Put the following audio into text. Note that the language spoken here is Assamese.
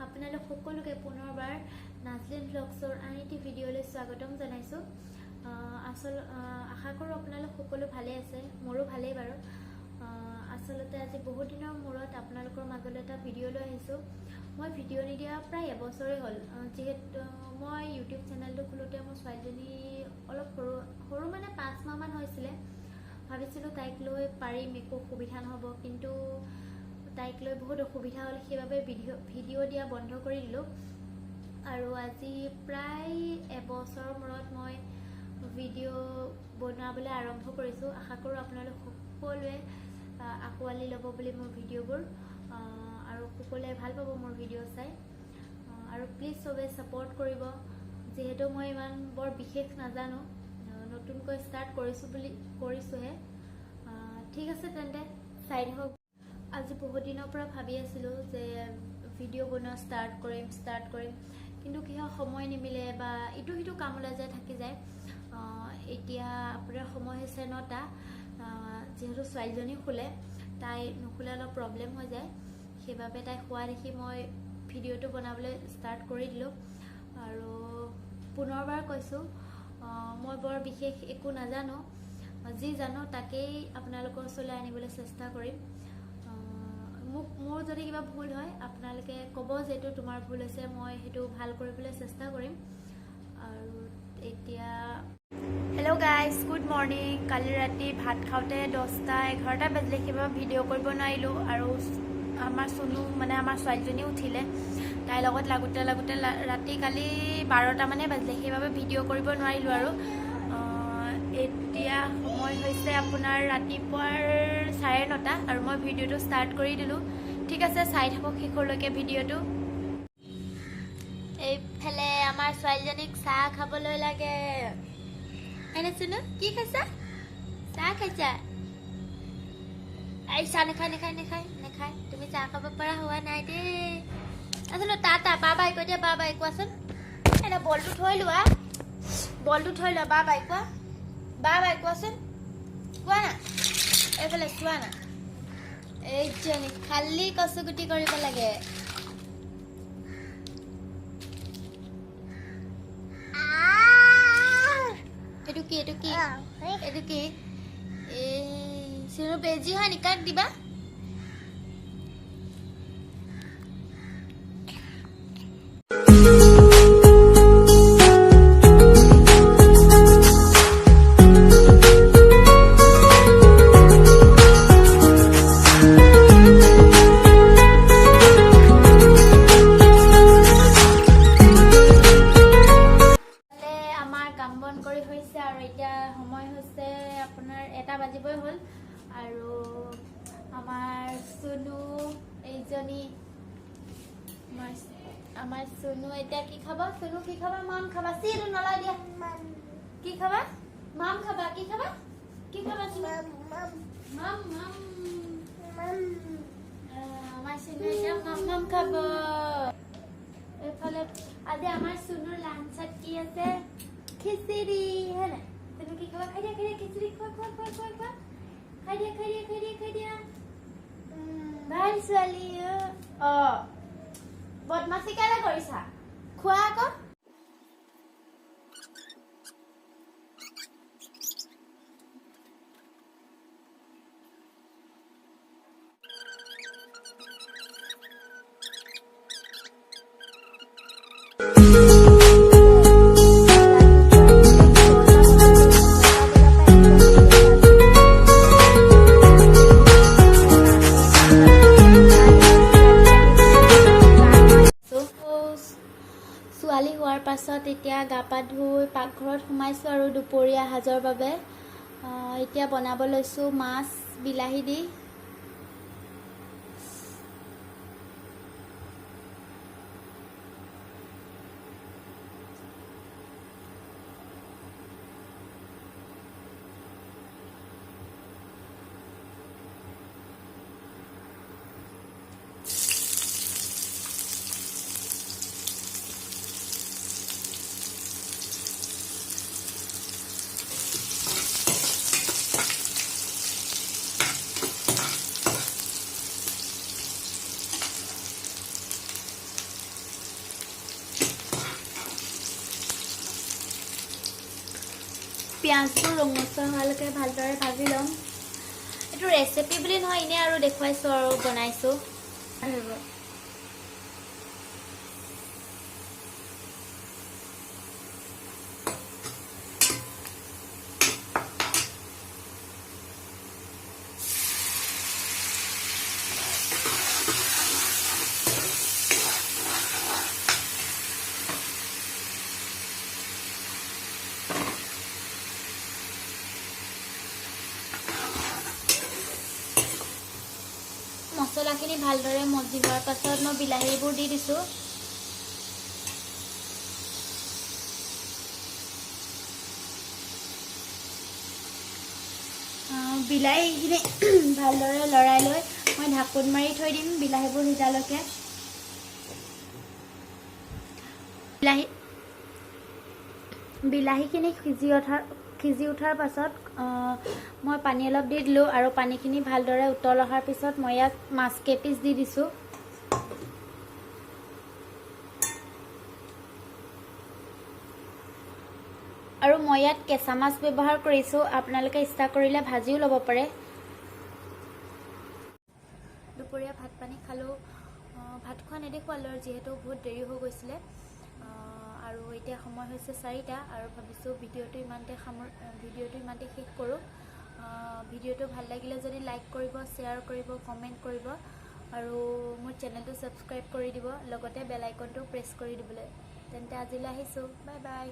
আপোনালোক সকলোকে পুনৰবাৰ নাজলিন ভ্লগছৰ আন এটি ভিডিঅ'লৈ স্বাগতম জনাইছোঁ। আশা কৰোঁ আপোনালোক সকলো ভালেই আছে, মোৰো ভালেই বাৰু। আচলতে আজি বহুত দিনৰ মূৰত আপোনালোকৰ মাজলৈ এটা ভিডিঅ' লৈ আহিছোঁ। মই ভিডিঅ' নিদিয়া প্ৰায় এবছৰেই হ'ল। যিহেতু মই ইউটিউব চেনেলটো খোলোঁতে মোৰ ছোৱালীজনী অলপ সৰু সৰু, মানে 5 মাহমান হৈছিলে। ভাবিছিলোঁ তাইক লৈ পাৰিম, একো অসুবিধা নহ'ব, কিন্তু তাইক লৈ বহুত অসুবিধা হ'ল। সেইবাবে ভিডিঅ' দিয়া বন্ধ কৰি দিলোঁ। আৰু আজি প্ৰায় এবছৰৰ মূৰত মই ভিডিঅ' বনাবলৈ আৰম্ভ কৰিছোঁ। আশা কৰোঁ আপোনালোক সকলোৱে আঁকোৱালি ল'ব বুলি মোৰ ভিডিঅ'বোৰ, আৰু সকলোৱে ভাল পাব মোৰ ভিডিঅ' চাই। আৰু প্লিজ চবে ছাপৰ্ট কৰিব, যিহেতু মই ইমান বৰ বিশেষ নাজানো, নতুনকৈ ষ্টাৰ্ট কৰিছোঁ বুলি কৰিছোঁহে। ঠিক আছে, তেন্তে চাই থাকক। আজি বহুত দিনৰ পৰা ভাবি আছিলোঁ যে ভিডিঅ' বনোৱা ষ্টাৰ্ট কৰিম, কিন্তু কি হয়, সময় নিমিলে বা ইটো সিটো কাম ওলাই যায়, থাকি যায়। এতিয়া আপোনাৰ সময় হৈছে 9টা। যিহেতু ছোৱালীজনী শুলে, তাই নুশুলে অলপ প্ৰব্লেম হৈ যায়, সেইবাবে তাই শোৱা দেখি মই ভিডিঅ'টো বনাবলৈ ষ্টাৰ্ট কৰি দিলোঁ। আৰু পুনৰবাৰ কৈছোঁ, মই বৰ বিশেষ একো নাজানো, যি জানো তাকেই আপোনালোকৰ ওচৰলৈ আনিবলৈ চেষ্টা কৰিম। মোৰ যদি কিবা ভুল হয়, আপোনালোকে ক'ব যে এইটো তোমাৰ ভুল হৈছে, মই সেইটো ভাল কৰিবলৈ চেষ্টা কৰিম। আৰু এতিয়া হেল্ল' গাইজ, গুড মৰ্ণিং। কালি ৰাতি ভাত খাওঁতে 10টা 11টা বাজিলে, সেইবাবে ভিডিঅ' কৰিব নোৱাৰিলোঁ। আৰু আমাৰ চুনু, মানে আমাৰ ছোৱালীজনীও উঠিলে, তাইৰ লগত লাগোতে লাগোতে ৰাতি কালি 12টা মানে বাজিলে, সেইবাবে ভিডিঅ' কৰিব নোৱাৰিলোঁ। আৰু এতিয়া সময় হৈছে আপোনাৰ ৰাতিপুৱাৰ 9:30 আৰু মই ভিডিঅ'টো ষ্টাৰ্ট কৰি দিলোঁ। ঠিক আছে, চাই থাকক শেষলৈকে ভিডিঅ'টো। এইফালে আমাৰ ছোৱালীজনীক চাহ খাবলৈ লাগে। এনে চুনু, কি খাইছা? চাহ খাইছা? এই চাহ নাখায়, নাখায়, নাখায়, নাখায়। তুমি চাহ খাব পৰা হোৱা নাই দেই। আচলতে টাটা বা বাই কৈ দিয়া, বা বাই কোৱাচোন। এনে বলটো থৈ লোৱা, বলটো থৈ লোৱা। বা বাই কোৱা, বা বাই কোৱাচোন, কোৱা না। এইফালে চোৱা না, এইজনী খালী কচুগুটি কৰিব লাগে। এইটো কি? এইটো কি? এইটো কি? এই চিনু, বেজি হয় নি? কাক দিবা? ইফালে আমাৰ কাম বন কৰি হৈছে আৰু এতিয়া সময় হৈছে আপোনাৰ 1টা বাজিবই হ'ল। আৰু আমাৰ চুনু, এইজনী আমাৰ চুনু এতিয়া কি খাব? চুনু, কি খাবা? মাম খাবা? চিটো নলাই দিয়া। কি খাবা? মাম খাবা? কি খাবা? কি খাবা চুনু? মাম, মাম। আমাৰ চুনু এতিয়া মাম মাম খাব। এইফালে আজি আমাৰ চুনুৰ লাঞ্চত কি আছে? খিচিৰি হয় নাই? চুনু, কি খাবা? খাই দিয়া, খাই দিয়া, খিচিৰি খোৱা, খোৱা, খোৱা, খোৱা, খোৱা, খাই দিয়া, খাই দিয়া, খাই দিয়া, খাই দিয়া। ভাল ছোৱালী। অ, বদমাচি কেলে কৰিছা? খোৱা আকৌ। ছোৱালী হোৱাৰ পাছত এতিয়া গা পা ধুই পাকঘৰত সোমাইছোঁ আৰু দুপৰীয়া সাজৰ বাবে এতিয়া বনাব লৈছোঁ মাছ বিলাহী দি। পিঁয়াজবোৰ ৰঙচুৱা হোৱালৈকে ভালদৰে ভাজি ল'ম। এইটো ৰেচিপি বুলি নহয়, এনেই আৰু দেখুৱাইছোঁ আৰু বনাইছোঁ। মছলাখিনি ভালদৰে মজি হোৱাৰ পাছত মই বিলাহীবোৰ দি দিছোঁ। বিলাহীখিনি ভালদৰে লৰাই লৈ মই ঢাকোন মাৰি থৈ দিম বিলাহীবোৰ সিজালৈকে। বিলাহীখিনি সিজি উঠাৰ পাছত মই পানী অলপ দি দিলোঁ আৰু পানীখিনি ভালদৰে উতল অহাৰ পিছত মই ইয়াত মাছ কেইপিচ দি দিছোঁ। আৰু মই ইয়াত কেঁচা মাছ ব্যৱহাৰ কৰিছোঁ, আপোনালোকে ইচ্ছা কৰিলে ভাজিও ল'ব পাৰে। দুপৰীয়া ভাত পানী খালোঁ। ভাত খোৱা নেদেখুৱালোঁ আৰু, যিহেতু বহুত দেৰি হৈ গৈছিলে। আৰু এতিয়া সময় হৈছে 4টা আৰু ভাবিছোঁ ভিডিঅ'টো ইমানতে শেষ কৰোঁ। ভিডিঅ'টো ভাল লাগিলে যদি লাইক কৰিব, শ্বেয়াৰ কৰিব, কমেণ্ট কৰিব আৰু মোৰ চেনেলটো ছাবস্ক্ৰাইব কৰি দিব, লগতে বেল আইকনটো প্ৰেছ কৰি দিবলৈ। তেন্তে আজিলৈ আহিছোঁ, বাই বাই।